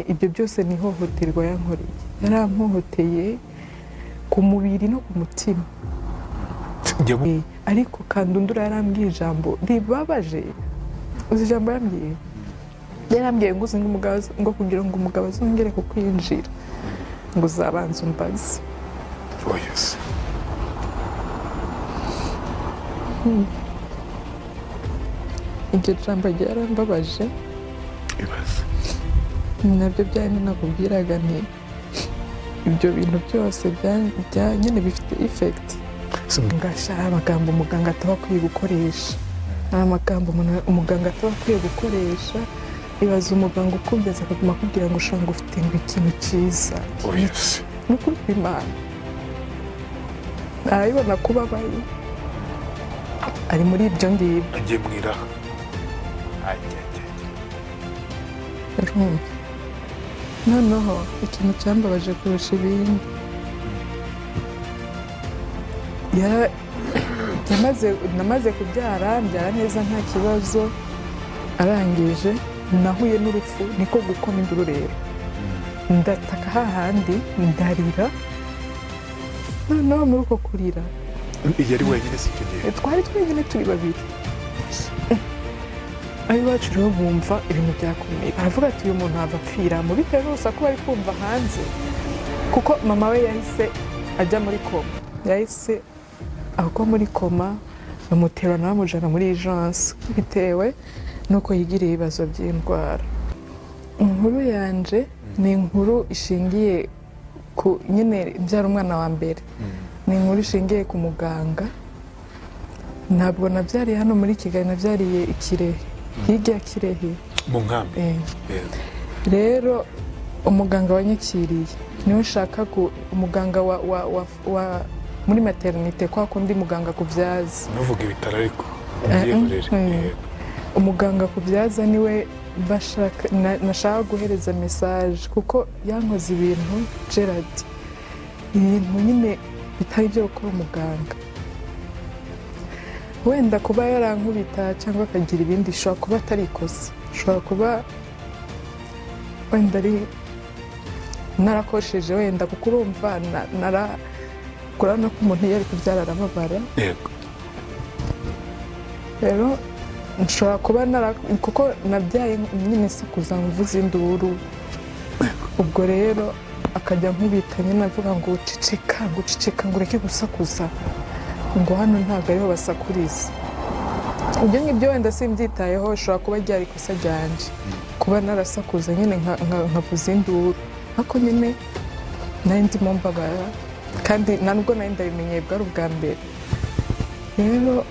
Ibyo byose ni ihohoterwa yankoreye. Yarampohoteye ku mubiri no ku mutima. Ariko Kandundura yarambwiye ijambo ribabaje. Uzi ijambo yambwiye? Yarambwiye ngo uzi ngo umugabo, ngo kugira ngo umugabo azongere kukwinjira, ngo uzabanza umbaze. Oh yes. Iryo jambo ryarambabaje. Ibaze. Nabyo byari nakubwiraga nti ibyo bintu byose nyine bifite effect. Ngasha amagambo umuganga ataba akwiye gukoresha, ni amagambo umuganga ataba akwiye gukoresha. Ibaza umuganga ukubyaza akaguma akubwira ngo ushobora ngo ufite ngo ikintu cyiza. Oh yes. Ni ukuri kw'Imana, arabibona ko ubabaye, ari muri ibyo ngibyo. Agiye mu iraha. Ajya, ajya, ajya. Urumva, noneho ikintu cyambabaje kurusha ibindi, namaze kubyara, mbyara neza nta kibazo. Arangije nahuye n'urupfu, niko gukoma induru rero, ndataka hahandi ndarira. Noneho muri uko kurira, Yari wenyine si icyo gihe? Twari twenyine, turi babiri. Ab'iwacu rero bumva ibintu byakomeye, baravuga ati uyu muntu ava apfiramo bitewe n'urusaku bari kumva hanze, kuko mama we yahise ajya muri koma, yahise agwa muri koma, bamutera nawe bamujyana muri urgence bitewe n'uko yigiriye ibibazo by'indwara. Inkuru yanje ni inkuru ishingiye ku nyine mbyara umwana wa mbere, ni inkuru ishingiye ku muganga. Ntabwo nabyariye hano muri Kigali, nabyariye i Kirehe, hirya ya Kirehe. Mu nkambi? Yego. Rero umuganga wanyakiriye niwe nshaka ku umuganga wa muri maternité, kwa kundi muganga kubyaza. Ntuvuge ibitaro ariko, ubyihorere. Yego. Umuganga kubyaza niwe nashaka guhereza message, kuko yankoze ibintu, Gerard, ibintu nyine bitari ibyo gukora umuganga. Wenda kuba yarankubita cyangwa akagira ibindi, ishobora kuba atari ikosa, ishobora kuba wenda ari narakosheje wenda, kuko urumva urabona ko umuntu iyo ari kubyara arababara. Rero nshobora kuba nara, kuko nabyaye nyine nsakuza, mvuza induru. Ubwo rero akajya nkubita nyine avuga ngo ceceka, ngo ceceka, ngo ureke gusakuza, ngo hano ntabwo ariho basakuriza. Ibyo ngibyo wenda simbyitayeho, bishobora kuba ryari ikosa ryanje kuba narasakuza nyine nkavuza induru, ariko nyine nari ndimo mbabara, kandi nta nubwo nari ndabimenyeye, bwari ubwa mbere. Rero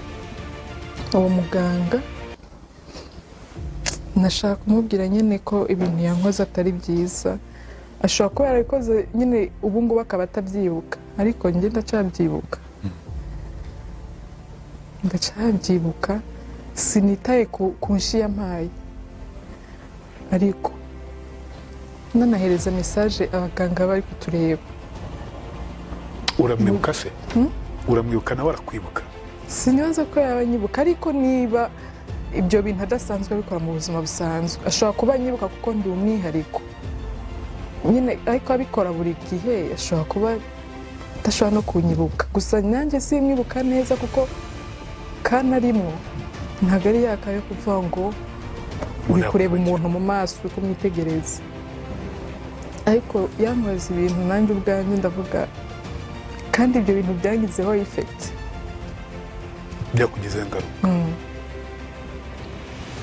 uwo muganga nashaka kumubwira nyine ko ibintu yankoze atari byiza. Ashobora kuba yarabikoze nyine ubu ngubu akaba atabyibuka, ariko njye ndacyabyibuka, ndacyabyibuka. Sinitaye ku nshi yampaye, ariko nanahereza message abaganga bari kutureba. Uramwibuka se? Uramwibuka, nawe arakwibuka? Sinibaza ko yaba anyibuka, ariko niba ibyo bintu adasanzwe abikora mu buzima busanzwe, ashobora kuba anyibuka kuko ndi umwihariko nyine. Ariko abikora buri gihe, ashobora kuba adashobora no kunyibuka. Gusa nanjye simwibuka neza, kuko kanarimwo ntabwo ari yakayo kuvuga ngo uri kureba umuntu mu maso, uri kumwitegereza. Ariko yankoze ibintu nanjye ubwanjye ndavuga, kandi ibyo bintu byangizeho effect. Byakugizeho ingaruka?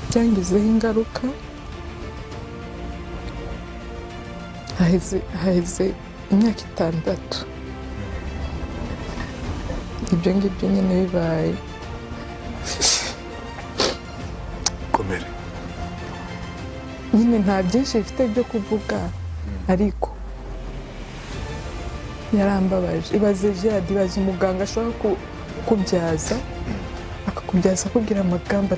Byangizeho ingaruka. Haheze imyaka 6 ibyo ngibyo nyine bibaye. Komere. Nyine nta byinshi bifite byo kuvuga, ariko yarambabaje. Ibaze Gerard, ibaze umuganga ashobora kukubyaza, akakubyaza akubwira amagambo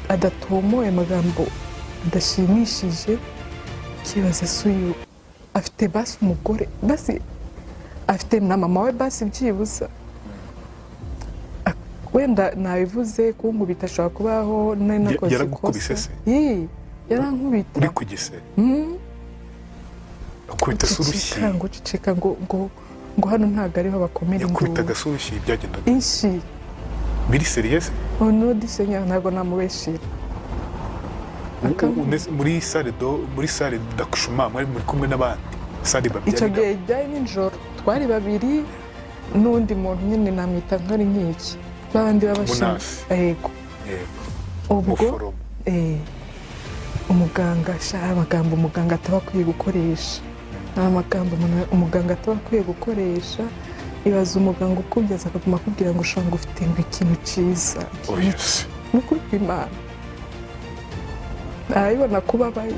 adatomoye, amagambo adashimishije. Ukibaza se uyu afite basi umugore, basi afite na mama we, basi byibuza. Wenda nabivuze kunkubita, ashobora kubaho nari nakoze Yaragukubise ikosa. se? Yii, yarankubita. Uri ku gise? Agukubita se urushyi? Ceceka, ngo ceceka, ngo hano ntabwo ariho bakomera induru. Yakubitaga se urushyi? Byagendaga Inshi. Biri sérieux? Au nom du Seigneur, ntabwo namubeshira. Muri salle d'accouchement mwari muri kumwe n'abandi, salle Icyo babyarira? gihe byari nijoro, twari babiri n'undi muntu nyine, namwita nk'ari nk'iki, babandi b'abashinzwe. Umunasi. Yego. Yego. Ubwo Umuforomo. Umuganga sha, amagambo umuganga ataba akwiye gukoresha ni amagambo umuganga ataba akwiye gukoresha. Ibaza umuganga ukubyaza akaguma akubwira ngo ushobora ngo ufite ngo ikintu cyiza. Oh yes. Ni ukuri kw'Imana, arabibona kuba abaye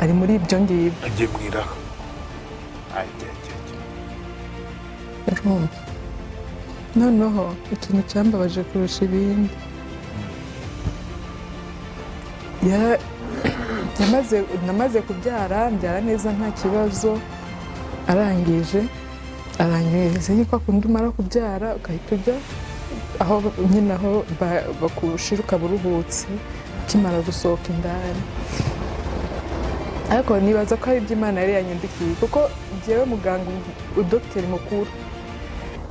ari muri ibyo ngibyo. Agiye mu iraha. Ay, ay, ay, ay. Urumva, noneho ikintu cyambabaje kurusha ibindi, namaze kubyara, mbyara neza nta kibazo, arangije aranyohereza nyine. Kwa kundi umara kubyara ugahita ujya aho nyine aho bakushira ukaba uruhutse ukimara gusohoka indani. Ariko nibaza ko ari ibyo Imana yari yanyandikiye, kuko njyewe muganga, dogiteri mukuru,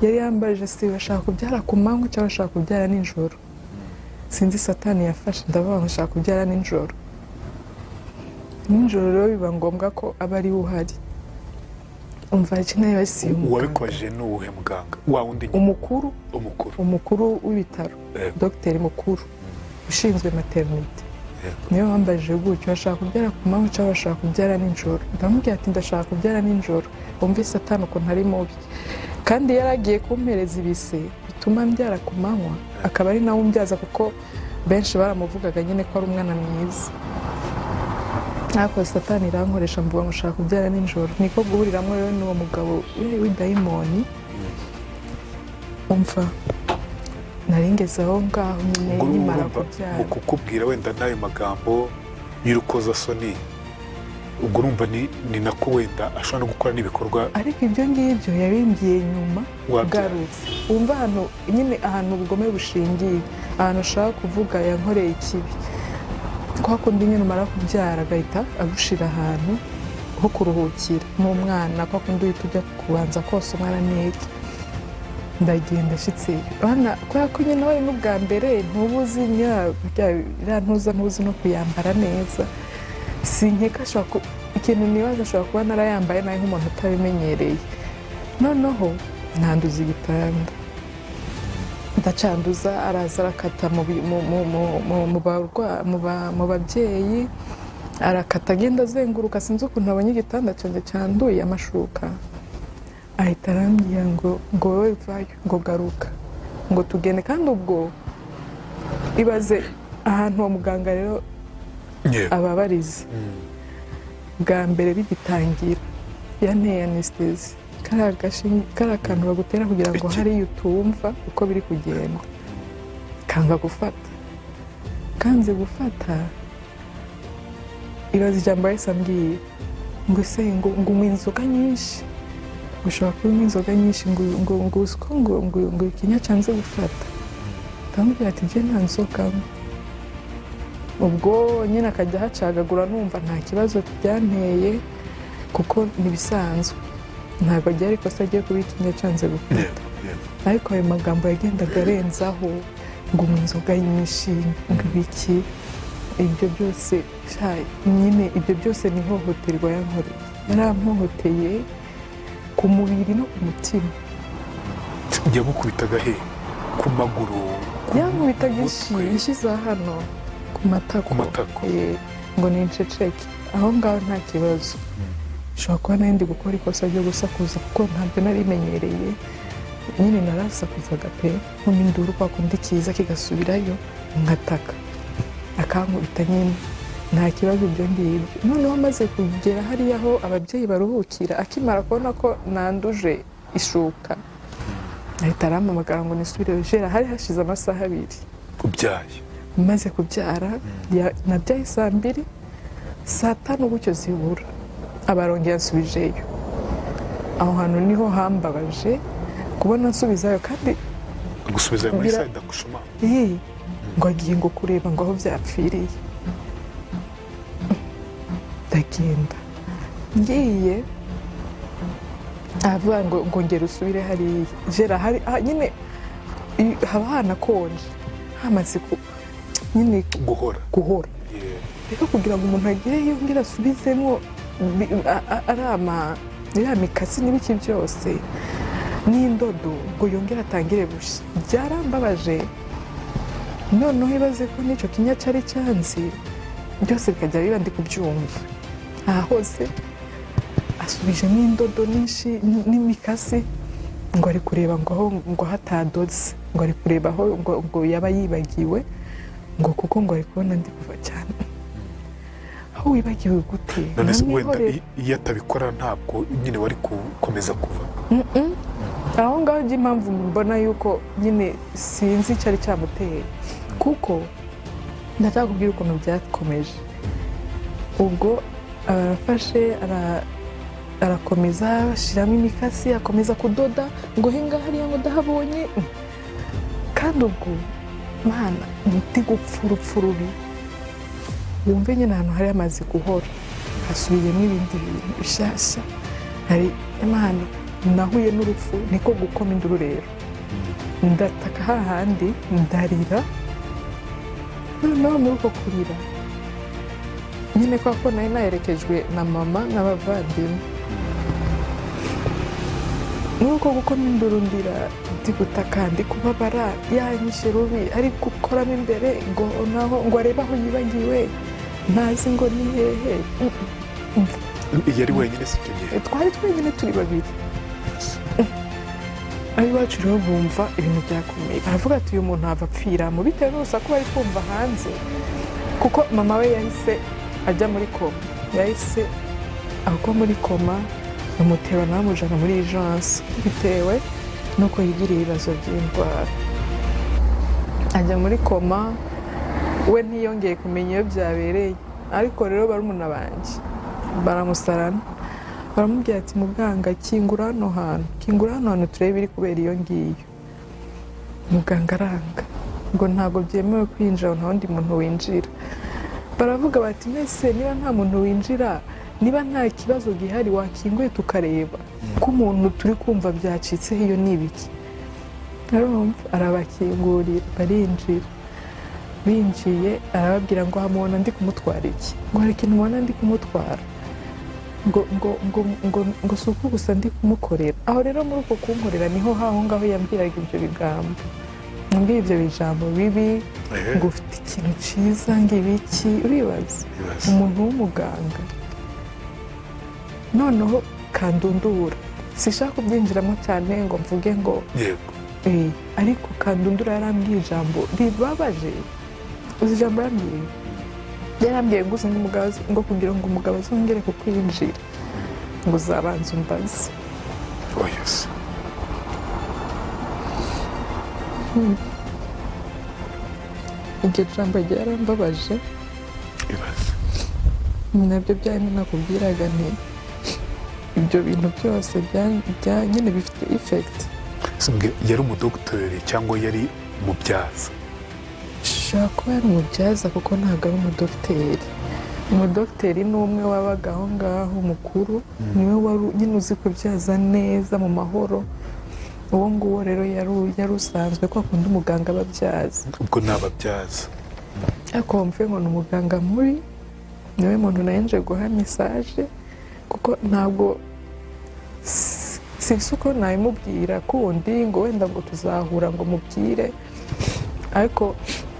yari yambaje si bashaka kubyara ku manywa cyangwa bashaka kubyara nijoro. Sinzi satani yafashe, ndavuga ngo nshaka kubyara nijoro. Nijoro rero biba ngombwa ko aba ari we uhari. Umva, kimwe yibasiye umuganga. Uwabikubajije ni uwuhe muganga, wa wundi nyine? Umukuru. Umukuru. Umukuru w'ibitaro. Dogiteri mukuru ushinzwe maternité. Niwe wambajije gutyo: bashaka kubyara ku manywa cyangwa bashaka kubyara nijoro? Ndamubwira ati ndashaka kubyara nijoro. Wumve satani ukuntu ari mubi, kandi yari agiye kumpereza ibise bituma mbyara ku manywa, akaba ari nawe umbyaza, kuko benshi baramuvugaga nyine ko ari umwana mwiza. Ariko satani irankoresha, mvuga ngo ushaka kubyara nijoro. Niko guhuriramo rero n'uwo mugabo w'idayimoni. Umva, nari ngeze aho ngaho nyine Ubwo nkimara urumva kubyara. Mu kukubwira wenda n'ayo magambo y'urukozasoni, ubwo urumva ni nako wenda ashobora no gukora n'ibikorwa. Ariko ibyo ngibyo yabimbwiye nyuma. Wabyara. Ngarutse, wumva ahantu nyine, ahantu ubugome bushingiye, ahantu ushaka kuvuga yankoreye ikibi. Kwa kundi nyine umara kubyara agahita agushira ahantu ho kuruhukira n'umwana, kwa kundi uhita ujya kubanza kosa umwana n'iki. Ndagenda, nshyitse urabona, kubera ko nyine wari n'ubwa mbere, ntuba uzi iriya ntuza, ntuzi no kuyambara neza. Sinkeka, ashobora ikintu nibaza, ashobora kuba narayambaye nawe nk'umuntu utabimenyereye, noneho ntanduza igitanda, ndacanduza. Araza arakata mu bi- mu- mu- mu- mu- mu barwa- mu ba- mu babyeyi, arakata agenda azenguruka. Sinzi ukuntu abonye igitanda cyanjye cyanduye amashuka, ahita arambwira ngo wowe vayo, ngo garuka, ngo tugende. Kandi ubwo ibaze ahantu uwo muganga rero ababariza. Bwa mbere bigitangira yanteye anesthésie, kariya gashinge, kariya kantu bagutera kugira ngo Iki? hariya utumva uko biri kugenda, kanga gufata. Kanze gufata, ibaza ijambo yahise ambwiye ngo ese ngo unywa inzoga nyinshi, ngo ushobora kuba unywa inzoga nyinshi, ngo uzi ko ngo ikinya cyanze gufata. Ndamubwira ati njye nta nzoga nywa. Ubwo nyine akajya ahacagagura, numva nta kibazo byanteye kuko ntibisanzwe, ntabwo ryari ikosa agiye kuba ikinya cyanze gufata. Yego, yego. Ariko ayo magambo yagendaga arenzaho ngo unywa inzoga nyinshi, ngo ibiki, ibyo byose sha, nyine ibyo byose ni ihohoterwa yankoreye. Yarampohoteye ku mubiri no ku mutima. Yagukubitaga he? Ku maguru, ku Yankubitaga inshi. mutwe? Inshi za hano ku matako. Ku matako. Ngo ninceceke. Aho ngaho nta kibazo, nshobora kuba nari ndi gukora ikosa ryo gusakuza, kuko ntabyo nari menyereye nyine. Narasakuzaga pe, nkuma induru kwa kundi kiza kigasubirayo, nkataka, akankubita nyine, nta kibazo ibyo ngibyo. Noneho amaze kugera hariya aho ababyeyi baruhukira, akimara kubona ko nanduje ishuka, ahita arampamagara ngo nisubire jera. Hari hashize amasaha 2 Ubyaye. Maze kubyara. Nabyaye saa 2, saa 5 gutyo zibura abarongera ansubijeyo. Aho hantu niho hambabaje kubona nsubizayo kandi. Gusubiza muri Bira- salle d'accouchement? Ii, ngo agiye ngo kureba ngo aho byapfiriye. Ndagenda. Ngiye, aravuga ngo ngera usubire hariya jera hari nyine haba hanakonje, hamaze ku nyine guhora. Guhora. Rero kugira ngo umuntu agire yongere asubizemo ari ama iriya mikasi n'ibiki byose n'indodo ngo yongere atangire bushya, byarambabaje. Noneho ibaze ko n'icyo kinya cyari cyanzi, byose bikajya biba ndi kubyumva aha hose asubijemo indodo nyinshi n'imikasi, ngo ari kureba ngo aho ngo hatadoze, ngo ari kureba aho ngo yaba yibagiwe, ngo kuko ngo ari kubona ndi kuva cyane. Aho wibagiwe gute? None se wenda Nkamwihorera. Iyo atabikora ntabwo nyine wari gukomeza kuva? Aho ngaho njye impamvu mbona yuko nyine sinzi icyari cyamuteye, kuko ndashaka ukuntu byakomeje. Ubwo arafashe arakomeza ashyiramo imikasi, akomeza kudoda ngo he ngaha hariya ngo ndahabonye. Kandi ubwo mana ndi gupfa urupfu rubi, wumve nyine ahantu hari hamaze guhora hasubiyemo ibindi bintu bishyashya. Hari Imana, nahuye n'urupfu, niko gukoma induru rero, ndataka hahandi, ndarira. Noneho muri uko kurira nyine, kwa ko nari naherekejwe na mama n'abavandimwe, muri uko gukoma induru ndira, ndi gutaka, ndi kubabara, yanyishe rubi, ari gukoramo imbere ngo naho ngo arebe aho yibagiwe, ntazi ngo ni hehe. Yari wenyine si icyo gihe? Twari twenyine, turi babiri. Ab'iwacu rero bumva ibintu byakomeye, baravuga ati: "Uyu muntu ava apfiramo," bitewe n'urusaku bari kumva hanze, kuko mama we yahise ajya muri koma, yahise agwa muri koma, bamutera bamujyana muri urgence bitewe n'uko yigiriye ibibazo by'indwara, ajya muri koma. We ntiyongeye kumenya iyo byabereye. Ariko rero barumuna banjye baramusarana, baramubwira ati: "Muganga, kingura hano hantu, kingura hano hantu turebe ibiri kubera iyo ngiyo." Muganga aranga ngo ntabwo byemewe kwinjira, nta wundi muntu winjira. Baravuga bati: "Mbese niba nta muntu winjira, niba nta kibazo gihari, wakinguye tukareba ko umuntu turi kumva byacitseho iyo ni ibiki?" Arumva arabakingurira, barinjira. Binjiye arababwira ngo: "Hamubona ndi kumutwara iki? Ngo hari ikintu mubona ndi kumutwara?" Ngo si uko gusa ndi kumukorera. Aho rero muri uko kunkorera niho haho ngaho yambwiraga ibyo bigambo, yambwiye ibyo bijambo bibi, ngo ufite ikintu cyiza, ngo ibiki. Uribaza? Ibaze. Umuntu w'umuganga noneho kandundura, sishaka kubyinjiramo cyane ngo mvuge ngo ariko kandundura yarambwiye ijambo ribabaje. Uzi ijambo yarambwiye? Yarambwiye ngo uzi ngo umugabo, ngo kugira ngo umugabo azongere kukwinjira, ngo uzabanza umbaze. Oh yes. Iryo jambo ryarambabaje. Ibaze. Nabyo byarimo nakubwiraga nti ibyo bintu byose nyine bifite effect. Se mbwira, yari umudogiteri cyangwa yari umubyaza? Ashobora kuba yari umubyaza, kuko ntabwo ari umudogiteri. Umudogiteri ni umwe wabaga aho ngaho mukuru, niwe wari nyine uzi kubyaza neza mu mahoro. Uwo nguwo rero yari usanzwe ko akunda umuganga ababyaza. Ubwo ni ababyaza. Ariko wumve ngo ni umuganga mubi, niwe muntu nawe nje guha message, kuko ntabwo sinzi uko nabimubwira kundi, ngo wenda ngo tuzahura ngo mubwire. Ariko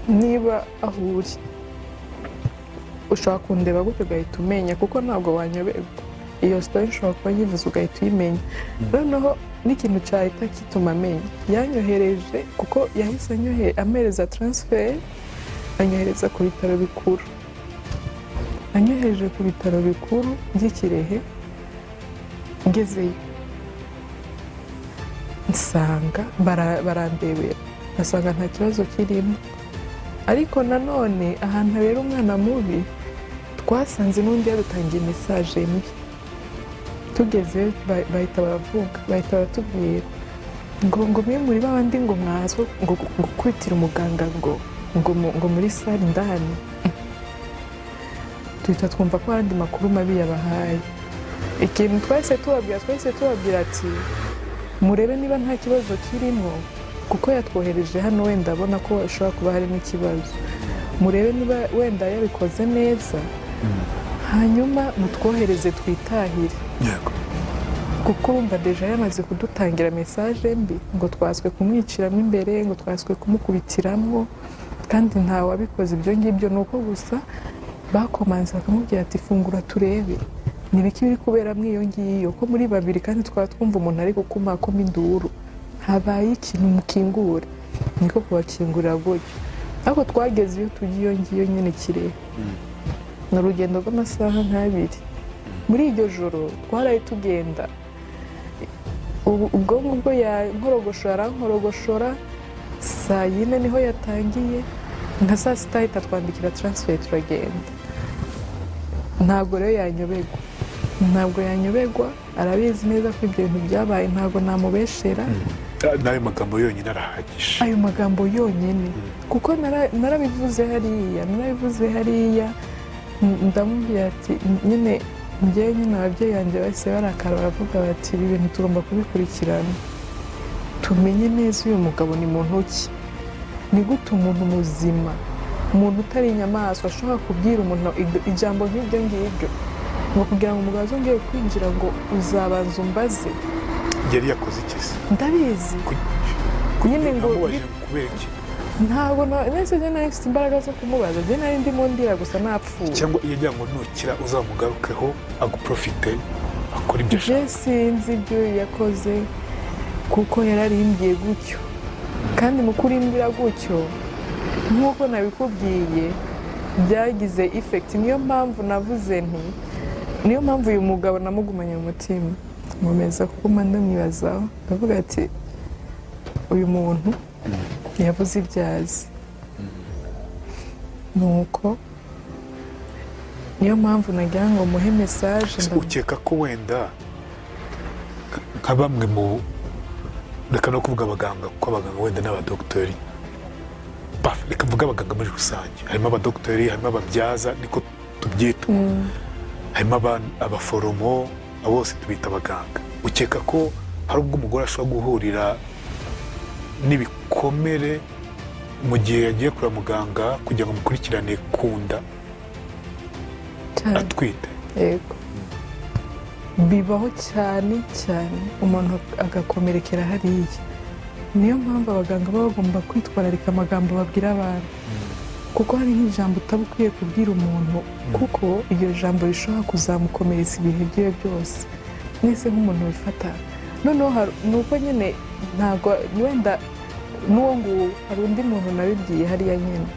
niba aho uri ushobora kundeba gutyo ugahita umenya, kuko ntabwo wanyoberwa. Iyo story nshobora kuba nyivuze ugahita uyimenya. Noneho n'ikintu cyahita gituma amenya, yanyohereje, kuko yahise ampereza transfer, anyohereza ku bitaro bikuru. Anyohereje ku bitaro bikuru by'i Kirehe, ngezeyo nsanga barandebera, basanga nta kibazo kirimo. Ariko nanone ahantu habera umwana mubi, twasanze n'undi yadutangiye message mbi. Tugezeyo bahita baravuga, bahita baratubwira ngo mwe muri babandi ngo mwazwe ngo gukubitira umuganga ngo muri salle indani. Duhita twumva ko hari andi makuru mabi yabahaye. Ikintu twahise tubabwira ati: "Murebe niba nta kibazo kirimo, kuko yatwohereje hano wenda abona ko hashobora kuba harimo ikibazo. Murebe niba wenda yabikoze neza, hanyuma mutwohereze twitahire." Kuko urumva déjà yamaze kudutangira message mbi ngo twaswe kumwiciramo imbere, ngo twaswe kumukubitiramo, kandi ntawe wabikoze ibyo ngibyo. Ni uko gusa bakomanze bakamubwira ati: "Fungura turebe ni ibiki biri kuberamo iyo ngiyo, ko muri babiri kandi twaba twumva umuntu ari gukumakoma induru, habaye ikintu, mukingure." Niko kubakingurira gutyo, ariko twageze iyo tujya iyo ngiyo nyine Kirehe, ni urugendo rw'amasaha nk'abiri. Muri iryo joro twaraye tugenda. Ubu ubwo ngubwo yankorogoshora, arankorogoshora, saa yine niho yatangiye, nka saa sita ahita twandikira transfert, turagenda. Ntabwo rero yanyoberwa, ntabwo yanyoberwa, arabizi neza ko ibyo bintu byabaye, ntabwo namubeshera. N'ayo magambo yonyine arahagije. Ayo magambo yonyine, kuko narabivuze hariya, narabivuze hariya, ndamubwira ati nyine njyewe nyine ababyeyi banjye bahise barakara, baravuga bati: "Ibi bintu tugomba kubikurikirana, tumenye neza uyu mugabo ni muntu ki. Ni gute umuntu muzima, umuntu utari inyamaswa, ashobora kubwira umuntu ijambo nk'iryo ngiryo, ngo kugira ngo umugabo azongere kwinjira ngo uzabanza umbaze?" Yari yakoze iki se? Ndabizi nyine ngo Namubajije kubera iki? Ntabwo nahise njye nari mfite imbaraga zo kumubaza, njye nari ndimo ndira gusa, napfuye. Cyangwa iyo agira ngo nukira uzamugarukeho aguprofite akora ibyo Je ashaka? sinzi ibyo yakoze, kuko yararimbwiye gutyo, kandi mu kurimbwira gutyo, nk'uko nabikubwiye, byagize effect. Niyo mpamvu navuze nti niyo mpamvu uyu mugabo namugumanye mu mutima, nkomeza kuguma ndamwibazaho, ndavuga ati: "Uyu muntu yavuze ibyo azi." Nuko niyo mpamvu nagira ngo muhe message. Ukeka ko wenda nka bamwe mu, reka no kuvuga abaganga, kuko abaganga wenda n'abadogiteri, reka mvuge abaganga muri rusange, harimo abadogiteri, harimo ababyaza, niko tubyita, harimo abaforomo, abo bose tubita abaganga. Ukeka ko hari ubwo umugore ashobora guhurira n'ibikomere mu gihe yagiye kureba muganga kugira ngo amukurikirane ku nda Cyane. atwite? Yego, bibaho cyane cyane, umuntu agakomerekera hariya. Niyo mpamvu abaganga baba bagomba kwitwararika amagambo babwira abantu, kuko hari nk'ijambo utaba ukwiye kubwira umuntu, kuko iryo jambo rishobora kuzamukomeretsa ibihe byiwe byose. Mwese nk'umuntu wifata noneho ni uko nyine ntabwo wenda n'uwo nguwo. Hari undi muntu nabibwiye hariya nyine,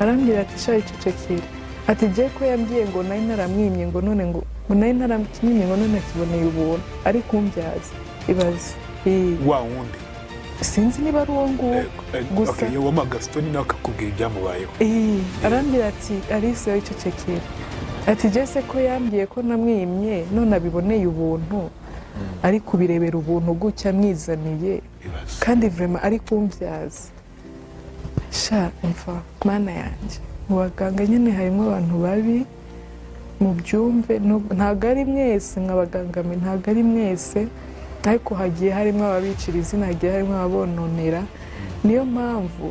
arambwira ati: "Sha, icecekere." Ati: "Jye ko yambwiye ngo nari naramwimye, ngo none ngo nari naramwimye, ngo none akiboneye ubuntu ari kumbyaza." Ibaze. Wa wundi? Sinzi niba ari uwo nguwo. Gusa Okay, wamuha Gaston nawe akakubwira ibyamubayeho. Arambwira ati: "Alice, wowe icecekere." Ati: "Jese ko yambwiye ko namwimye, none abiboneye ubuntu, ari kubirebera ubuntu gutya amwizaniye?" Ibaze. Kandi vraiment ari kumbyaza. Sha, umva mana yanjye, mu baganga nyine harimo abantu babi, mubyumve. Ntabwo ari mwese mw'abaganga mwe, ntabwo ari mwese, ariko hagiye harimo ababicira izina, hagiye harimo ababononera. Niyo mpamvu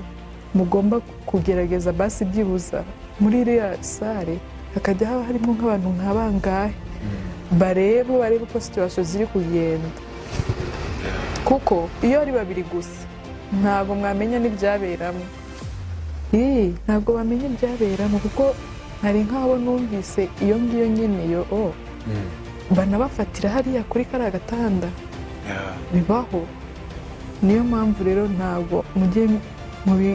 mugomba kugerageza basi byibuza muri iriya salle hakajya haba harimo nk'abantu nka bangahe bareba uko situation ziri kugenda, kuko iyo ari babiri gusa ntabwo mwamenya n'ibyaberamo. Ntabwo bamenya ibyaberamo, kuko hari nk'abo numvise iyo ngiyo nyine yo banabafatira hariya kuri kariya gatanda. Bibaho. Niyo mpamvu rero ntabwo mujye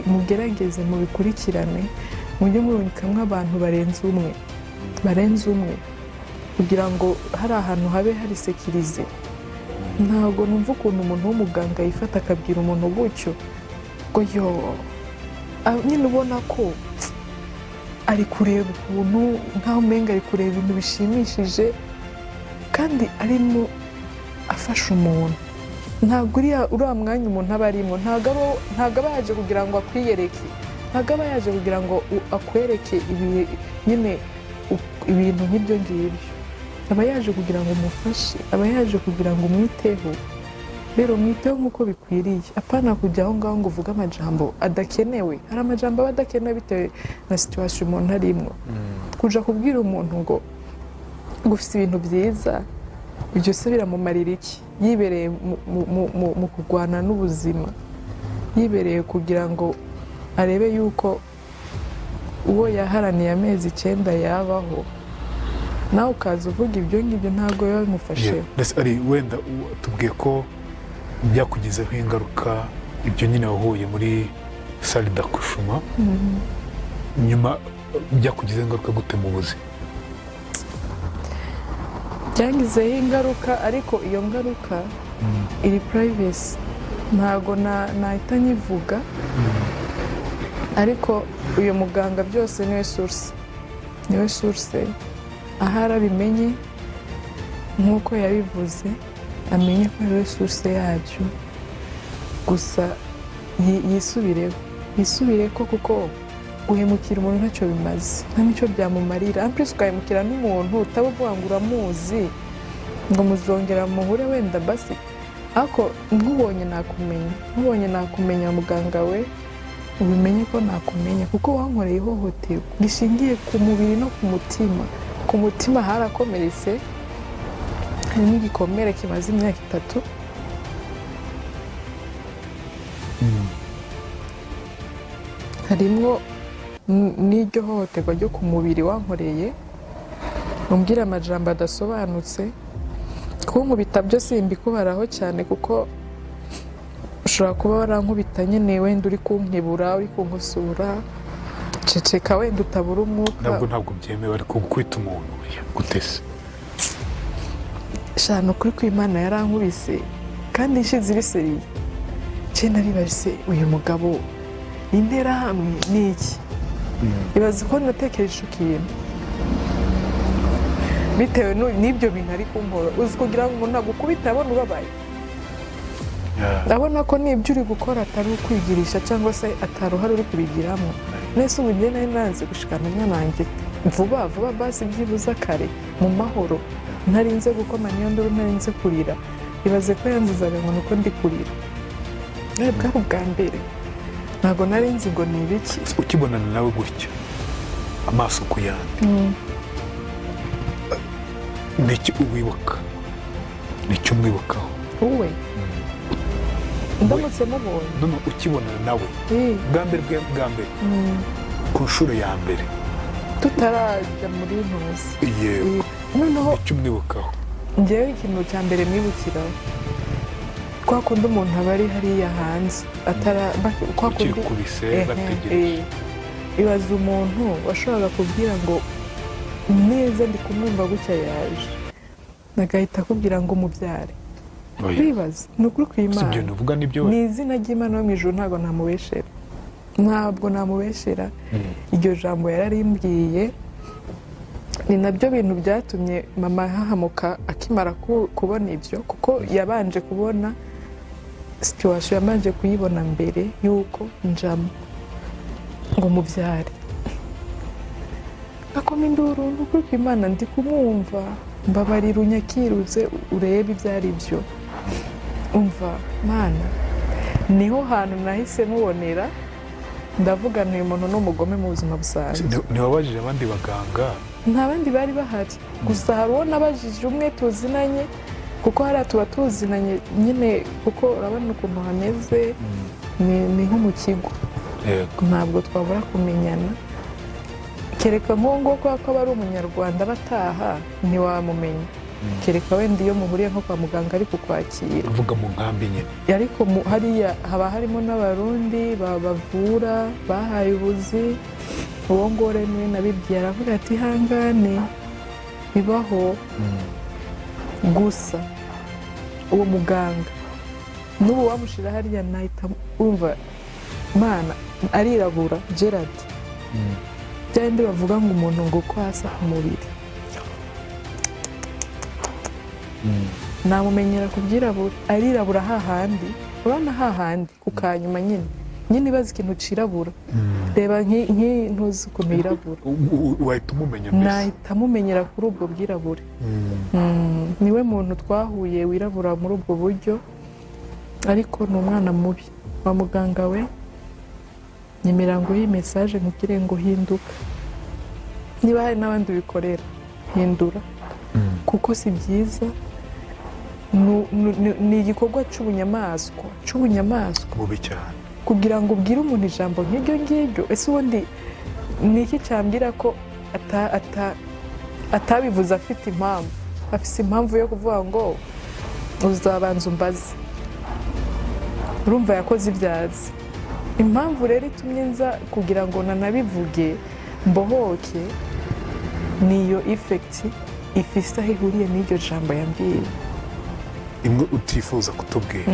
mugerageze mubikurikirane, mujye murungikamo abantu barenze umwe, barenze umwe, kugira ngo hari ahantu habe hari sécurisé. Ntabwo numva ukuntu umuntu w'umuganga yifata akabwira umuntu gutyo ngo yo. Nyine ubona ko ari kureba ukuntu nk'aho umenga ari kureba ibintu bishimishije, kandi arimo afasha umuntu. Ntabwo uriya mwanya umuntu aba arimo, ntabwo aba yaje kugira ngo akwiyereke, ntabwo aba yaje kugira ngo akwereke nyine ibintu nk'ibyo ngibyo. Aba yaje kugira ngo umufashe, aba yaje kugira ngo umwiteho. Rero mwiteho nk'uko bikwiriye, apana kujya aho ngaho ngo uvuge amajambo adakenewe. Hari amajambo aba adakenewe bitewe na situation umuntu arimo. Kuja kubwira umuntu ngo ufite ibintu byiza, ibyo se biramumarira iki? Yibereye mu kurwana n'ubuzima, yibereye kugira ngo arebe yuko uwo yaharaniye amezi 9 yabaho, nawe ukaza uvuga ibyo ngibyo, ntabwo biba bimufasheho. Ndetse ari wenda tubwiye ko byakugizeho ingaruka, ibyo nyine wahuye muri salle d'accouchement, nyuma byakugizeho ingaruka gute mu buzima? Byangizeho ingaruka, ariko iyo ngaruka iri privacy, ntabwo nahita nyivuga. Ariko uyu muganga byose niwe source, niwe source. Ahari abimenye nk'uko yabivuze, amenye ko ariwe source yabyo. Gusa yisubireho, yisubire ko, kuko guhemukira umuntu ntacyo bimaze, nta n'icyo byamumarira. En plus ugahemukira n'umuntu utaba uvuga ngo uramuzi, ngo muzongera muhure wenda basi. Ariko nkubonye nakumenya, nkubonye nakumenya. Muganga we, ubimenye ko nakumenya, kuko wankoreye ihohoterwa rishingiye ku mubiri no ku mutima. Ku mutima harakomeretse, harimo igikomere kimaze imyaka 3. Harimo n'iryo hohoterwa ryo ku mubiri wankoreye, umbwira amajambo adasobanutse. Kunkubita byo simbikubaraho cyane, kuko ushobora kuba warankubita nyine wenda uri kunkebura, uri kunkosora, ceceka wenda utabura umwuka. Ntabwo byemewe, ariko gukubita umuntu gute se? Shana, ukuri kw'Imana yarankubise kandi ishize ibiseriye. Nce naribaje, uyu mugabo ni interahamwe, ni iki? Ibaze ko natekereje icyo kintu bitewe n'ibyo bintu ari kumpora. Uzi kugira ngo umuntu agukubite abona ubabaye, ndabona ko n'ibyo uri gukora atari ukwigirisha cyangwa se ataruhare uri kubigiramo. Nese ubu njye nari nanze gushikana umwana wanjye vuba vuba, basi byibuze kare mu mahoro, ntarinze gukoma niyo nduru, ntarinze kurira. Ibaze ko yanzizaga ngo nuko ndi kurira. Nawe bwari ubwa mbere, ntabwo nari nzi ngo ni ibiki. Ukibonana nawe gutya amaso ku yandi, niki uwibuka, nicyo umwibukaho? Wowe ndamutse mubonye? None ukibonana nawe bwa mbere, bwa mbere, ku nshuro ya mbere, tutarajya muri ntuzi? Yego. Noneho nicyo umwibukaho? Njyewe ikintu cya mbere mwibukiraho, kwa kundi umuntu aba ari hariya hanze atara kwa ukiri kundi kubise Ehe, bategereje. Ibaze umuntu washoboraga kubwira ngo neza ndi kumwumva gutya yaje, agahita akubwira ngo umubyare. Oya. Wibaza ni ukuri Si ibyo kw'Imana. nuvuga nibyo Ni izina ry'Imana yo mu ijuru, ntabwo namubeshera, ntabwo namubeshera. Iryo jambo yararimbwiye, ni nabyo bintu byatumye mama ahahamuka akimara kubona ibyo, kuko yabanje kubona situation, yabanje kuyibona mbere y'uko njamo ngo mubyare. Akoma induru, ni ukuri kw'Imana ndi kumwumva, mbabarira unyakirutse urebe ibyo ari byo. Umva Mana, niho hantu nahise mubonera, ndavuga uyu muntu ni umugome mu buzima busanzwe. Ntiwabajije abandi baganga? Nta bandi bari bahari, gusa hari uwo nabajije umwe tuzinanye, kuko hariya tuba tuzinanye nyine, kuko urabona ukuntu hameze, ni nko mu kigo. Ntabwo twabura kumenyana, kereka nk'uwo nguwo, kubera ko aba ari umunyarwanda bataha, ntiwamumenya, kereka wenda iyo muhuriye nko kwa muganga ari kukwakira. Uvuga mu nkambi nyine? Ariko hariya haba harimo n'Abarundi babavura bahaye ubuzi. Uwo nguwo rero niwe nabibwiye, aravuga ati ihangane bibaho. Gusa uwo muganga n'ubu wamushyira hariya nahita wumva Mana, arirabura Gerard, byandi bavuga ngo umuntu ngo uko asa ku mubiri namumenyera ku byirabura, arirabura hahandi, urabona hahandi ku kanyuma nyine. Nyine ibaze ikintu cirabura, reba ntuzi ukuntu yirabura. Wahita umumenya mbese? Nahita mumenyera kuri ubwo bwirabure. Niwe muntu twahuye wirabura muri ubwo buryo, ariko ni umwana mubi wa muganga we. Nyemera ngo iyi message nkubwire ngo hinduka. Niba hari n'abandi ubikorera, hindura, kuko si byiza. Ni igikorwa cy'ubunyamaswa, cy'ubunyamaswa. Bubi cyane. Kugira ngo ubwire umuntu ijambo nk'iryo ngiryo, ese ubundi ni iki cyambwira ko atabivuze afite impamvu? Afite impamvu yo kuvuga ngo uzabanza umbaze. Urumva yakoze ibyazi. Impamvu rero itumye nza kugira ngo nanabivuge mbohoke, niyo effect ifise aho ihuriye n'iryo jambo yambwiye. Imwe utifuza kutubwira,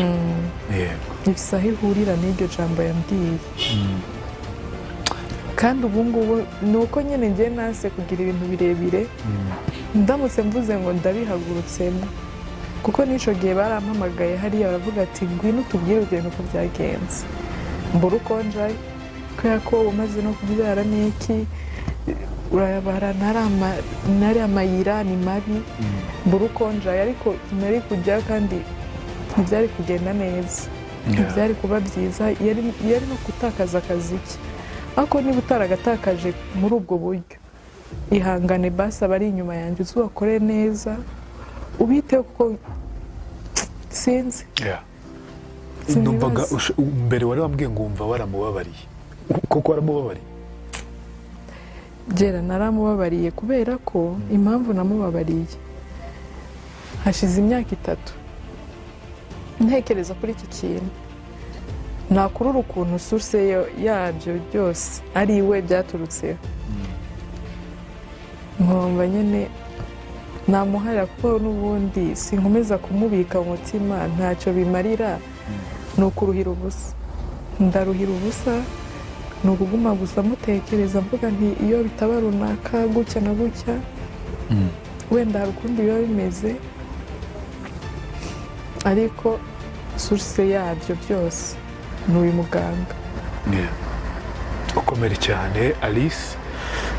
yego. Ifise aho ihurira n'iryo jambo yambwiye. Kandi ubu ngubu ni uko nyine ngiye nase kugira ibintu birebire. Ndamutse mvuze ngo ndabihagurutsemo, kuko n'icyo gihe barampamagaye hariya, baravuga ati: "Ngwino utubwire urugendo uko byagenze." Mbura uko njayo kubera ko umaze no kubyara n'iki, urayabara, ntari amayira, ni mabi. Mbura uko njayo, ariko nari kujyayo kandi ntibyari kugenda neza, ntibyari kuba byiza, yari no gutakaza akazi ke. Ariko niba utaragatakaje muri ubwo buryo, ihangane basi, abari inyuma yanjye uzubakore neza, ubiteho, kuko sinzi. Sinibaza. Numvaga mbere wari wambwiye ngo wumva waramubabariye. Koko waramubabariye? Gera naramubabariye, kubera ko impamvu namubabariye, hashize imyaka 3 ntekereza kuri iki kintu, nakurura ukuntu source yabyo byose ari iwe byaturutseho, nkumva nyine namuharira, kuko n'ubundi sinkomeza kumubika mu mutima, ntacyo bimarira, ni ukuruhira ubusa, ndaruhira ubusa, ni ukuguma gusa mutekereza, mvuga nti iyo bitaba runaka gutya na gutya, wenda hari ukundi biba bimeze. Ariko source yabyo byose ni uyu muganga. Yeah. Ukomere cyane, Alice,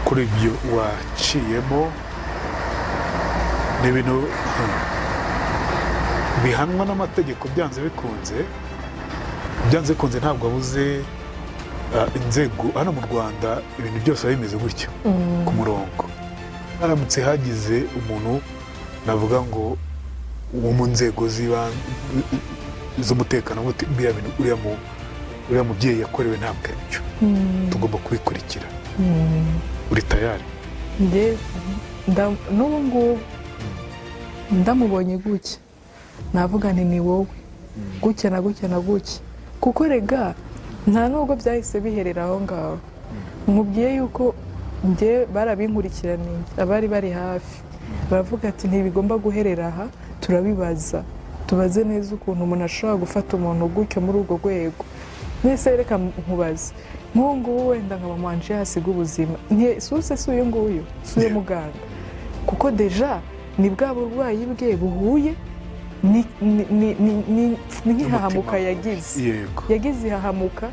kuri ibyo waciyemo. Ni ibintu bihanwa n'amategeko byanze bikunze, byanze bikunze. Ntabwo abuze inzego hano mu Rwanda, ibintu byose biba bimeze gutyo ku murongo. Haramutse hagize umuntu, navuga ngo wo mu nzego z'ibanze z'umutekano, ngo uti, biriya bintu uriya mubyeyi yakorewe ntabwo ari byo, tugomba kubikurikira, uri tayari? Njye n'ubu ngubu ndamubonye gutya, navuga nti ni wowe gutya na gutya na gutya, kuko rega nta nubwo byahise biherera aho ngaho. Nkubwiye yuko njye barabinkurikiraniye, abari bari hafi baravuga ati ntibigomba guherera aha, turabibaza, tubaze neza ukuntu umuntu ashobora gufata umuntu gutyo muri urwo rwego. Mwese reka nkubaze, nk'ubu ngubu wenda nka mama wanje yasiga ubuzima, source si uyu nguyu, si uyu muganga? Kuko déjà ni bwa burwayi bwe buhuye ni nk'ihahamuka yagize. Yagize ihahamuka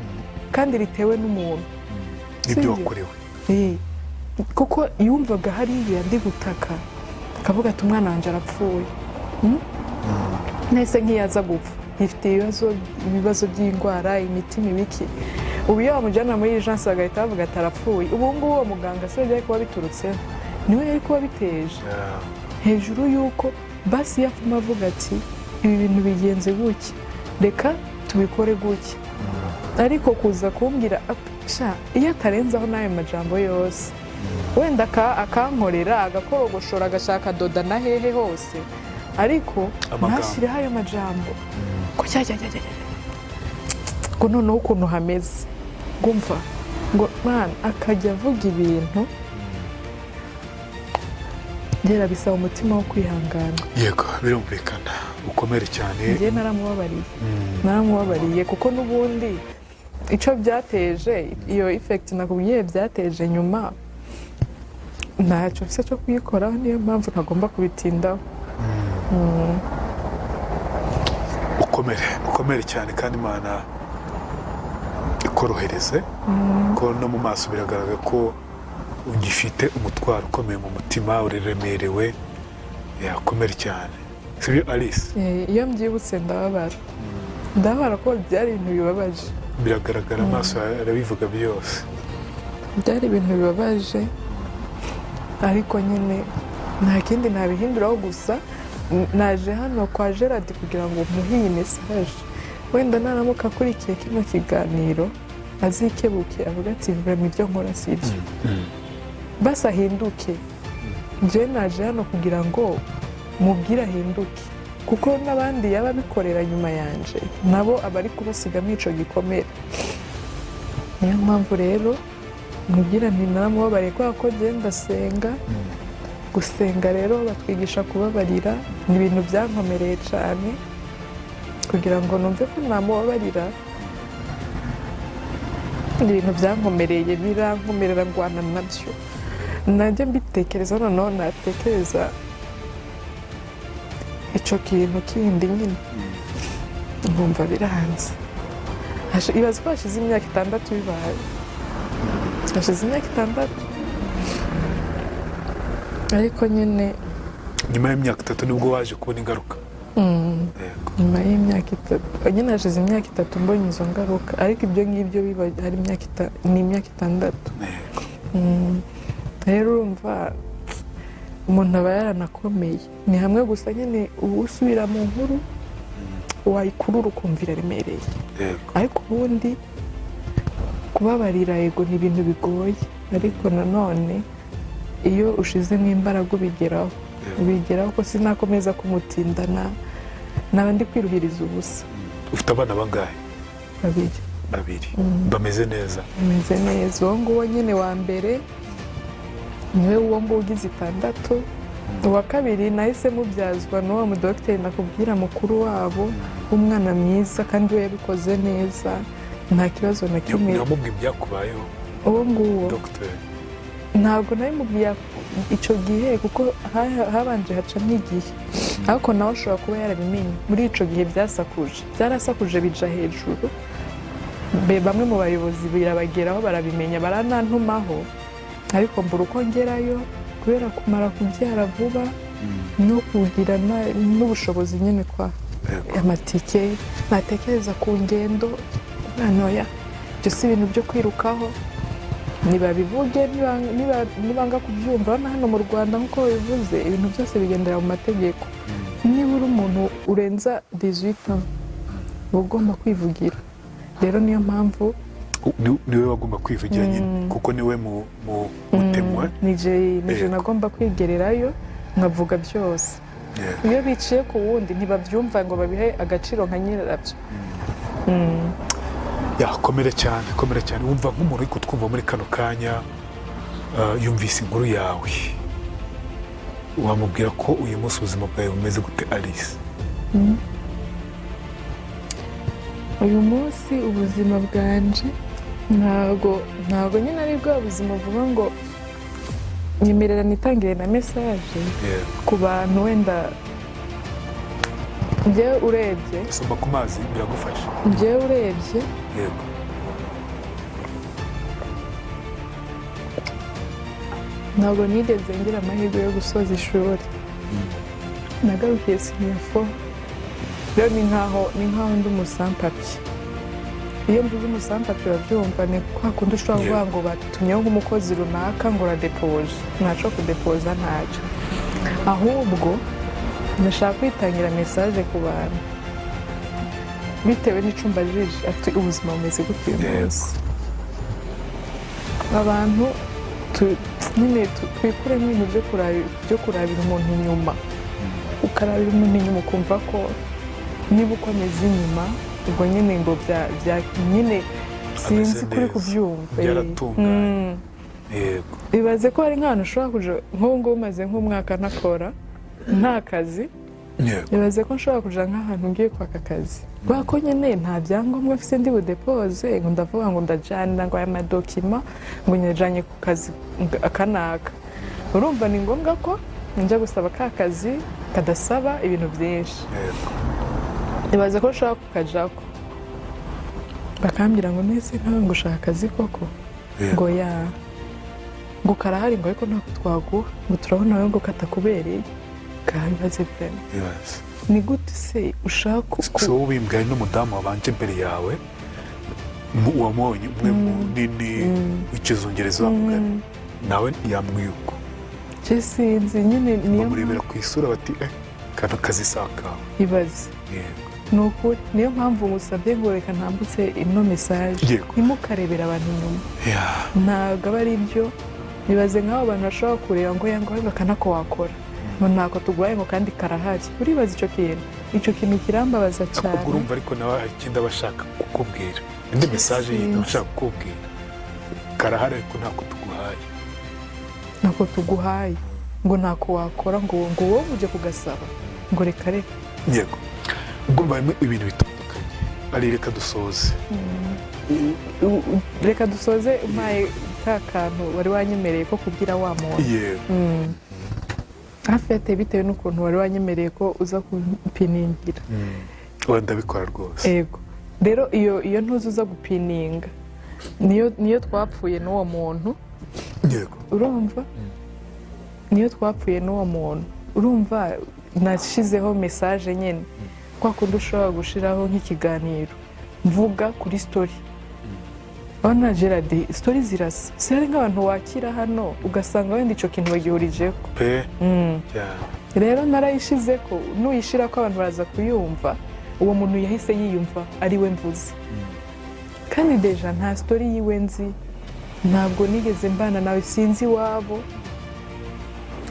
kandi ritewe n'umuntu. N'ibyo Sibyo? wakorewe. Kuko yumvaga hariya ndi gutaka, akavuga ati umwana wanjye arapfuye. Nese nkiyaza gupfa yifite ibibazo by'indwara, imitima, ibiki, ubu iyo bamujyana muri urgence bagahita bavuga ati arapfuye, ubu ngubu uwo muganga se byari kuba biturutseho? Niwe yari kuba biteje. Hejuru y'uko basi yapfuma avuga ati ibi bintu bigenze gutya, reka tubikore gutya, ariko kuza kumbwira sha, iyo atarenzaho n'ayo majambo yose, wenda akankorera agakorogoshora, agashaka doda na hehe hose, ariko Amagambo. ntashyireho ayo majambo ko cya cya cya cya cya, ngo noneho ukuntu hameze, ngumva ngo man akajya avuga ibintu ngera bisaba umutima wo kwihangana. Yego, birumvikana, ukomere cyane. Njye naramubabariye, naramubabariye, kuko n'ubundi icyo byateje, iyo effect nakubwiye byateje nyuma, ntacyo mfite cyo kuyikoraho, niyo mpamvu ntagomba kubitindaho. Ukomere, ukomere cyane, kandi Imana ikorohereze, ko no mu maso biragaragara ko ugifite umutwaro ukomeye mu mutima, uraremerewe. Yakomere cyane, sibyo, Alice? Iyo mbyibutse ndababara, ndababara ko byari ibintu bibabaje. Biragaragara, amaso arabivuga byose. Byari ibintu bibabaje, ariko nyine nta kindi nabihinduraho. Gusa naje hano kwa Gerard kugira ngo muhe iyi message, wenda naramuka akurikiye kino kiganiro azikebuke, avuga ati: "Vraiment, ibyo nkora si ibyo," basi ahinduke. Njyewe naje hano kugira ngo mubwire ahinduke, kuko n'abandi yaba abikorera nyuma yanje nabo aba ari kubasigamo ico gikomere. Niyo mpamvu rero mubwira nti naramubabariye, kubera ko njyewe ndasenga. Gusenga rero batwigisha kubabarira. Ni ibintu byankomereye cyane kugira ngo numve ko namubabarira. Ni ibintu byankomereye, birankomerera, ndwana nabyo, najya mbitekereza, noneho natekereza icyo kintu kindi nyine nkumva biranze. Ibaze ko hashize imyaka 6 bibaye, hashize imyaka 6, ariko nyine Nyuma y'imyaka 3 nibwo waje kubona ingaruka? Yego. Nyuma y'imyaka 3 nyine, hashize imyaka 3 mbonye izo ngaruka, ariko ibyo ngibyo biba hari imyaka ni imyaka 6. Rero urumva umuntu aba yaranakomeye. Ni hamwe gusa nyine uba usubira mu nkuru, wayikurura ukumva iraremereye. Ariko ubundi kubabarira, yego, ni ibintu bigoye, ariko nanone iyo ushizemo imbaraga ubigeraho. Ubigeraho ko sinakomeza kumutindana, naba ndi kwiruhiriza ubusa. Ufite abana bangahe? Babiri. Babiri bameze neza? Bameze neza. Uwo nguwo nyine wa mbere niwe uwo nguwo ugize 6. Uwa kabiri nahise mubyazwa n'uwo mudogiteri nakubwira, mukuru wabo, w'umwana mwiza, kandi we yabikoze neza, nta kibazo na kimwe. Ntiwamubwiye ibyakubayeho? Uwo nguwo? Dogiteri. Ntabwo nabimubwiye icyo gihe, kuko habanje hacamo igihe, ariko nawe ashobora kuba yarabimenye muri icyo gihe. Byasakuje, byarasakuje, bija hejuru. Bamwe mu bayobozi birabageraho, barabimenya, baranantumaho, ariko mbura uko ngerayo kubera kumara kubyara vuba no kugira n'ubushobozi nyine kwa amatike. Natekereza ku ngendo, umwana oya, ibyo si ibintu byo kwirukaho. Nibabivuge, nibanga kubyumva. Urabona hano mu Rwanda, nk'uko babivuze, ibintu byose bigendera mu mategeko. Niba uri umuntu urenza 18 ans, uba ugomba kwivugira. Rero niyo mpamvu. Niwe wagomba kwivugira nyine, kuko niwe mu mutemwa. Nije nagomba kwigererayo nkavuga byose. Iyo biciye ku wundi ntibabyumva ngo babihe agaciro nka nyirabyo. Ya, komere cyane, komere cyane. Wumva nk'umuntu uri kutwumva muri kano kanya, yumvise inkuru yawe, wamubwira ko uyu munsi ubuzima bwawe bumeze gute, Alice? Uyu munsi ubuzima bwanje ntabwo nyine ari bwa buzima uvuga ngo nyemerera nitangire na message ku bantu. Wenda njyewe urebye Soma ku mazi, biragufasha. Njyewe urebye ntabwo nigeze ngira amahirwe yo gusoza ishuri. Nagarukiye senior four. Rero ni nkaho ndi umusampapi. Iyo mvuze umusampapi urabyumva, ni kwa kundi ushobora kuvuga ngo batumyeho nk'umukozi runaka ngo uradepoje. Ntaco kudepoza, ntacyo. Ahubwo ndashaka kwitangira message ku bantu bitewe n'ico umbajije, ati ubuzima bumeze gute uyu munsi. Abantu nyine twikuremo ibintu byo kurabira umuntu inyuma. Ukarabira umuntu inyuma, ukumva ko niba uko ameze inyuma, ubwo nyine ngo bya nyine sinzi Ameze kuri neza. kubyumva. Byaratunganye. Ibaze ko hari nk'ahantu ushobora kuja, nk'ubu ngubu maze nk'umwaka ntakora, nta kazi. Ibaze ko nshobora kuja nk'ahantu ngiye kwaka akazi, kubera ko nyine nta byangombwa mfise ndi budepoze, ngo ndavuga ngo ndajana ngo aya madocuments ngo nyajanye ku kazi akanaka. Urumva ni ngombwa ko njya gusaba ka kazi kadasaba ibintu byinshi. Ibaze ko nshobora kukajako Bakambwira ngo nese nkawe ngo ushaka akazi koko? Ngo ya, ngo karahari, ngo ariko ntako twaguha, ngo turabona wowe ngo katakubereye. Kabibaze vraiment. Ni gute se ushaka Si wowe ubimbwiye, hari n'umudamu wabanje imbere yawe, wamubonye, umwe munini w'ikizungereza wamugana, nawe yamwiyuko. Je sinzi nyine, niyo Bamurebera ku isura bati: "Eh, kano kazi si akawe." Ibaze. Ni ukuri, niyo mpamvu musabye ngo reka ntambutse ino message. Ntimukarebere abantu inyuma. Ntabwo aba ari byo. Nibaze nk'abo bantu bashobora kureba ngo yanga ngo aka nako wakora, ngo ntako tuguhaye, ngo kandi karahari. Uribaza icyo kintu, icyo kintu kirambabaza cyane. Ubwo urumva ariko nawe hari ikindi aba ashaka kukubwira, indi message yindi aba ashaka kukubwira: karahari ariko ntako tuguhaye. Ntako tuguhaye, ngo ntako wakora, ngo wowe uje kugasaba, ngo reka reka. Yego, ubwo urumva harimo ibintu bitandukanye. Ari reka dusoze. Reka dusoze umpaye ka kantu wari wanyemereye ko kubwira wa muntu. Hafi bitewe n'ukuntu wari wanyemereye ko uza kumpiningira. Wenda ndabikora rwose. Ego, rero iyo ntuzi uza gupininga, niyo twapfuye n'uwo muntu. Urumva, niyo twapfuye n'uwo muntu. Urumva nashizeho message nyine, kwa kundi ushobora gushiraho nk'ikiganiro mvuga kuri story. Urabona Gerard, story zirasa. Si hari nk'abantu wakira hano ugasanga wenda icyo kintu bagihurijeho? Pe, cyane. Rero narayishize ko nuyishira ko abantu baraza kuyumva, uwo muntu yahise yiyumva ari we mvuze, kandi déjà nta story yiwe nzi, ntabwo nigeze mbana nawe, sinzi iwabo.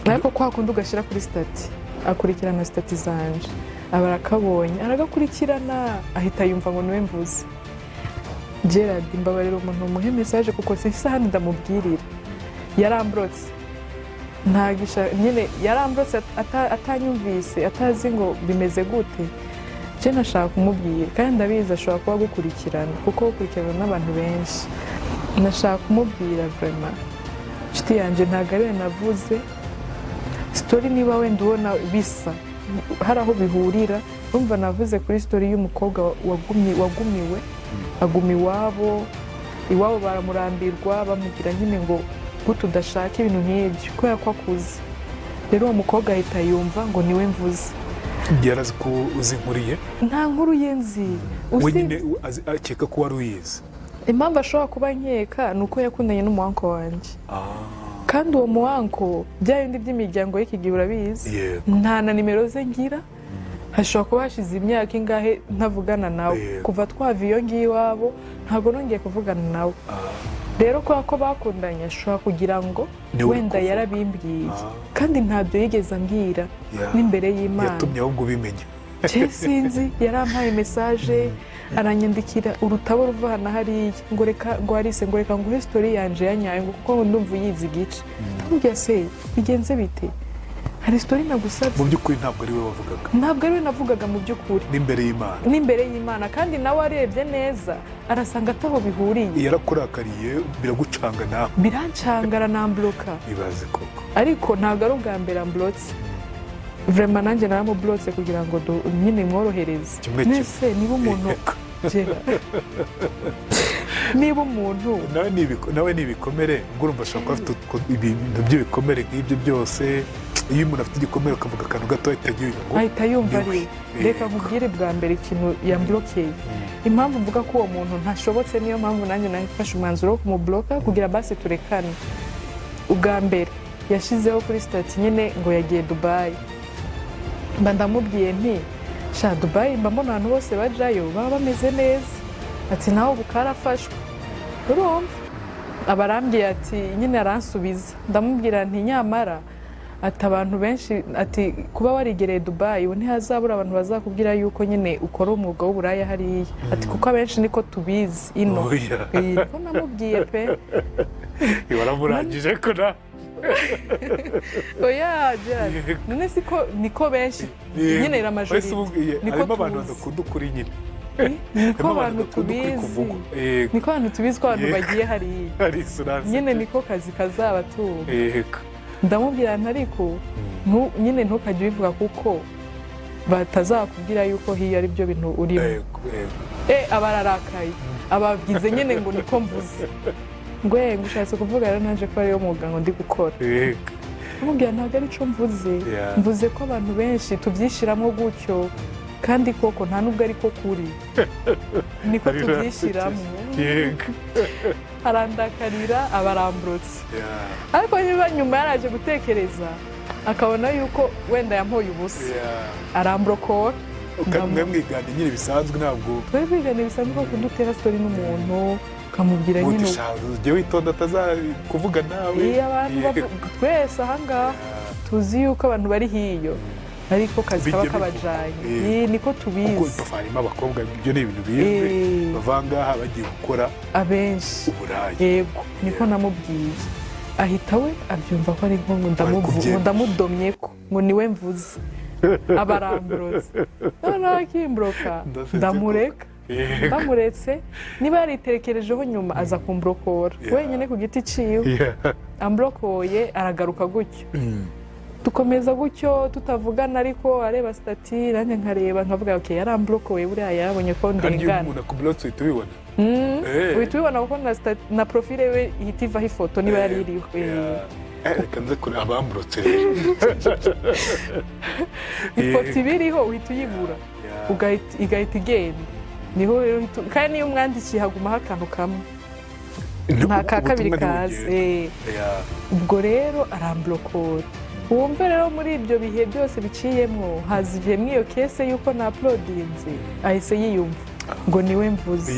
Ariko kwa kundi ugashyira kuri status, akurikirana status zanje, aba arakabonye, aragakurikirana, ahita yumva ngo niwe mvuze. Gerard, mbabarira, umuntu umuhe message kuko sinfise ahandi ndamubwirira. Yaramburotse, ntagisha nyine, yaramburotse atanyumvise, atazi ngo bimeze gute. Je nashaka kumubwira, kandi ndabizi ashobora kuba agukurikirana kuko gukurikirana n'abantu benshi. Nashaka kumubwira vraiment, inshuti yanjye, ntabwo ariwe navuze. Story niba wenda ubona bisa hari aho bihurira, urumva navuze kuri story y'umukobwa wagumye, wagumiwe, aguma iwabo, iwabo baramurambirwa, bamubwira nyine ngo gute udashaka, ibintu nk'ibyo, kubera ko akuze. Rero uwo mukobwa ahita yumva ngo niwe mvuze. Yarazi ko uzi inkuru ye? Nta nkuru ye nzi. We Usibye nyine akeka ko wari uyizi. Impamvu ashobora kuba nkeka ni uko yakundanye n'umuwanko wanjye, kandi uwo muwanko, bya bindi by'imiryango y'iki gihe urabizi. Nta na nimero ze ngira, hashobora kuba hashize imyaka ingahe ntavugana nawe. Kuva twava iyo ngiyo iwabo ntabwo nongeye kuvugana nawe. Rero kubera ko bakundanye, ashobora kugira ngo Niwe uri wenda kuvuga. yarabimbwiye, kandi ntabyo yigeze ambwira n'imbere y'Imana. Yatumye ahubwo ubimenya. Je sinzi, yarampaye message, aranyandikira urutabo ruva hano hariya, ngo reka, ngo Alice, ngo reka nguhe story yanje ya nyayo, ngo kuko ndumva uyizi igice. Ndamubwira: se bigenze bite? Hari story nagusabye. Mu by'ukuri ntabwo ari we wavugaga. Ntabwo ari we navugaga mu by'ukuri. N'imbere y'Imana. N'imbere y'Imana, kandi nawe arebye neza arasanga ataho bihuriye. Yarakurakariye, biragucanga nawe. Birancanga, aranamburoka. Ibaze koko. Ariko ntabwo ari ubwa mbere amburotse vraiment, nanjye naramuburotse kugira ngo nyine mworohereze. Kimwe kimwe. Nese niba umuntu Gerard, niba umuntu Nawe ni ibikomere. Ubwo urumva ashobora kuba afite ibintu by'ibikomere nk'ibyo byose. Iyo umuntu afite igikomere ukavuga akantu gato, ahita yumva ngo ahita yumva ari niwe. Reka nkubwire, bwa mbere ikintu yamburokeye, impamvu mvuga ko uwo muntu ntashobotse, niyo mpamvu nanjye nafashe umwanzuro wo kumuburoka kugira basi turekane. Ubwa mbere yashyizeho kuri status nyine ngo yagiye Dubayi. Mba ndamubwiye nti: sha, Dubayi mba mbona abantu bose bajayo baba bameze neza. Ati: nawe ubu karafashwe. Urumva aba arambwiye ati nyine, aransubiza, ndamubwira nti: nyamara ati abantu benshi, ati kuba warigereye Dubayi, ubu ntihazabura abantu bazakubwira yuko nyine ukora umwuga w'uburaya hariya, ati kuko abenshi niko tubizi ino. Oya. Niko namubwiye pe. Waramurangije ko na Oya Gerard, none siko niko benshi nyine la majorité Wese ubwiye, niko harimo abantu tuzi. badakunda ukuri nyine. Niko Harimo abantu badakunda ukuri tubizi. kuvugwa. Yego. Niko abantu tubizi ko abantu bagiye hariya hari isuranse nyine, niko kazi kazabatunga. Ndamubwira nti: ariko nyine ntukajye ubivuga kuko batazakubwira yuko hiyo ari byo bintu urimo. Yego yego. Aba ararakaye. Ababwize nyine ngo niko mvuze, ngo ngo ushatse kuvuga rero naje ko ariyo mwuga ngo ndi gukora. Amubwira ntabwo ari cyo mvuze. Mvuze ko abantu benshi tubyishyiramo gutyo, kandi koko nta nubwo ariko kuri niko tubyishyiramo. Arandakarira, aba aramburutse. Ariko niba nyuma yaraje gutekereza akabona yuko wenda yampoye ubusa, aramburokora. Kandi mwe mwigana nyine bisanzwe, ntabwo Twari twigana bisanzwe, ko kudutera story n'umuntu ukamubwira nyine. Ujye witonda atazakuvuga nawe. Iyo abantu twese ahangaha tuzi yuko abantu bari hiyo ariko kazi kaba Bijya bivugwa. kabajanye. Niko Kuko tubizi. Harimo abakobwa, ibyo ni ibintu bizwi, bava ngaha bagiye gukora Abenshi. uburaya. Yego, niko namubwiye, ahita we abyumva ko ari nko ngo kubyemera. Ngo ndamudomye ko ngo niwe mvuze, aba aramburotse. Noneho akimburoka Ndasetse. ndamureka. Ndamuretse, niba yaritekerejeho nyuma aza kumburokora wenyine ku giti ciwe. Amburokoye aragaruka gutyo, dukomeza gutyo tutavugana, ariko areba status nanjye nkareba, nkavuga ok, yaramburokoye, buriya yarabonye ko Kandi iyo ndengana. umuntu akuburotse uhita ubibona. Uhita ubibona kuko na profile we ihita ivaho ifoto niba yari iriho. Reka nze kure abamburotse rero. Ifoto iba iriho uhita uyibura, igahita igenda. Niho rero kandi niyo umwandikiye hagumaho akantu kamwe, nta ka kabiri Ubutumwa kaza. ntibugenda. Ubwo rero aramburokora. Wumve rero, muri ibyo bihe byose biciyemwo, haza igihe mw'iyo case y'uko na uploadinze ahise yiyumva ngo niwe mvuze.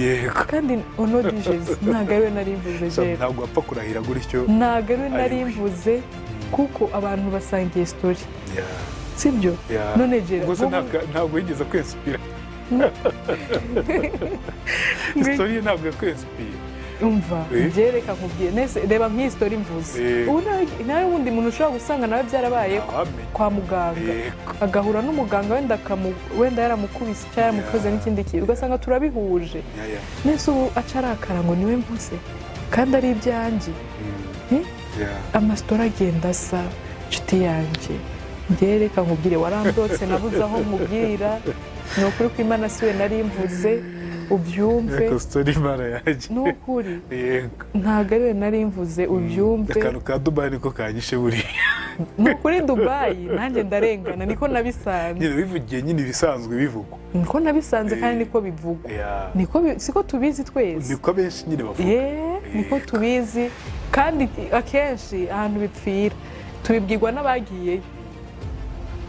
Kandi onodijezi ntabwo ariwe nari mvuze. So, Jera ntabwo wapfa kurahira gutyo. Ntabwo ariwe nari Ari we. mvuze, kuko abantu basangiye story, sibyo? Yeah. None Jera Ubwo se ntabwo yigeze kwensipira? Story ye ntabwo yakwensipira? Umva, byereka nkubwiye nese, reba nk'iyi story mvuze. Ubu nawe wundi muntu ushobora gusanga nawe byarabaye Ntawamenya. kwa muganga, agahura n'umuganga wenda wenda yaramukubise cyangwa yaramukoze n'ikindi kintu, ugasanga turabihuje. Nese ubu aca arakara ngo niwe mvuze kandi ari ibyanjye. Ama story agenda asa. Inshuti yanjye, byereka nkubwire, warambrotse nabuze aho nkubwira. Ni ukuri ko Imana si we nari mvuze, ubyumve. Reka story, Imana yanjye. Ni ukuri. Yego. Ntabwo ari we nari mvuze, ubyumve. Akantu ka Dubayi niko kanyishe buriya. Ni ukuri, Dubayi nanjye ndarengana, niko nabisanze. Nyine bivugiye nyine ibisanzwe bivugwa. Niko nabisanze kandi niko bivugwa. Niko siko tubizi twese. Niko abenshi nyine bavuga. Ye, niko tubizi, kandi akenshi ahantu bipfira tubibwirwa n'abagiyeyo,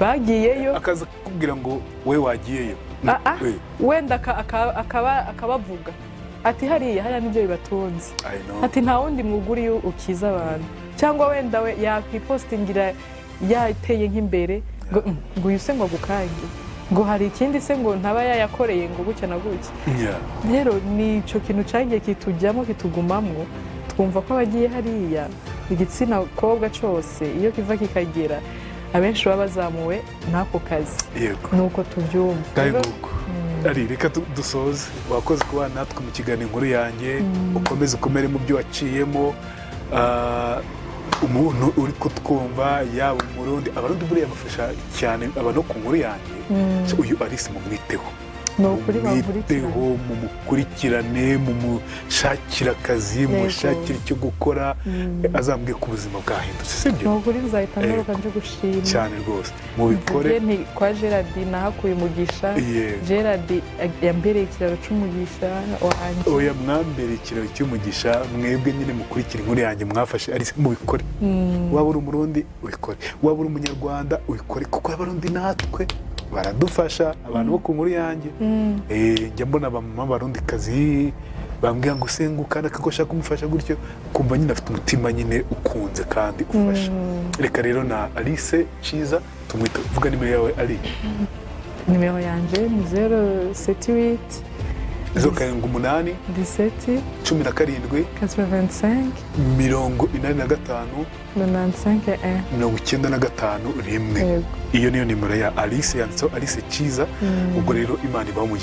bagiyeyo. Akaza kukubwira ngo we wagiyeyo. Ah, ah, wenda akabavuga ati hariya hariya nibyo bibatunze. I know. Ati nta wundi mwuga uriyo ukiza abantu, cyangwa wenda we yakwipositingira yateye nk'imbere ngo ngo uyu se ngo agukange, ngo hari ikindi se ngo ntaba yayakoreye, ngo gutya na gutya. Rero ni icyo kintu cyagiye kitujyamo, kitugumamo, twumva ko abagiye hariya, igitsina kobwa cyose iyo kiva kikagera, abenshi baba bazamuwe n'ako kazi. Ni uko tubyumva. Kandi nguko ari reka dusoze. Wakoze kubana natwe mu kiganiro Inkuru Yanjye. Ukomeze ukomere mu byo waciyemo. Umuntu uri kutwumva, yaba Umurundi, Abarundi buriya bafasha cyane abantu ku Nkuru Yanjye. So, uyu Alice mumwiteho. Ni ukuri, bankurikirane. Mumwiteho, mumukurikirane, mumushakire akazi, mumushakire icyo gukora, azambwiye ko ubuzima bwahindutse, sibyo? Ni ukuri, nzahita ngaruka nje gushima. Cyane rwose, mubikore. Mvuge nti kwa Gerard nahakuye umugisha. Gerard yambereye ikiraro cy'umugisha wanjye. Oya, mwambere ikiraro cy'umugisha mwebwe nyine mukurikira Inkuru Yanjye, mwafashe Alice, mubikore. Waba uri Umurundi ubikore, waba uri Umunyarwanda ubikore, kuko Abarundi natwe baradufasha, abantu bo ku Nkuru Yanjye. Njya mbona abamama b'Abarundikazi bambwira ngo senguka ko ashaka kumufasha gutyo, ukumva nyine afite umutima nyine ukunze kandi ufasha. Reka rero na Alice Cyiza tumwita. Vuga nimero yawe, Ali. Nimero yanjye ni 078 078 17 17 85 85 95 1. 95 1. Yego. Iyo niyo nimero ya Alice, yanditseho Alice Cyiza. Ubwo rero Imana ibaha umugisha.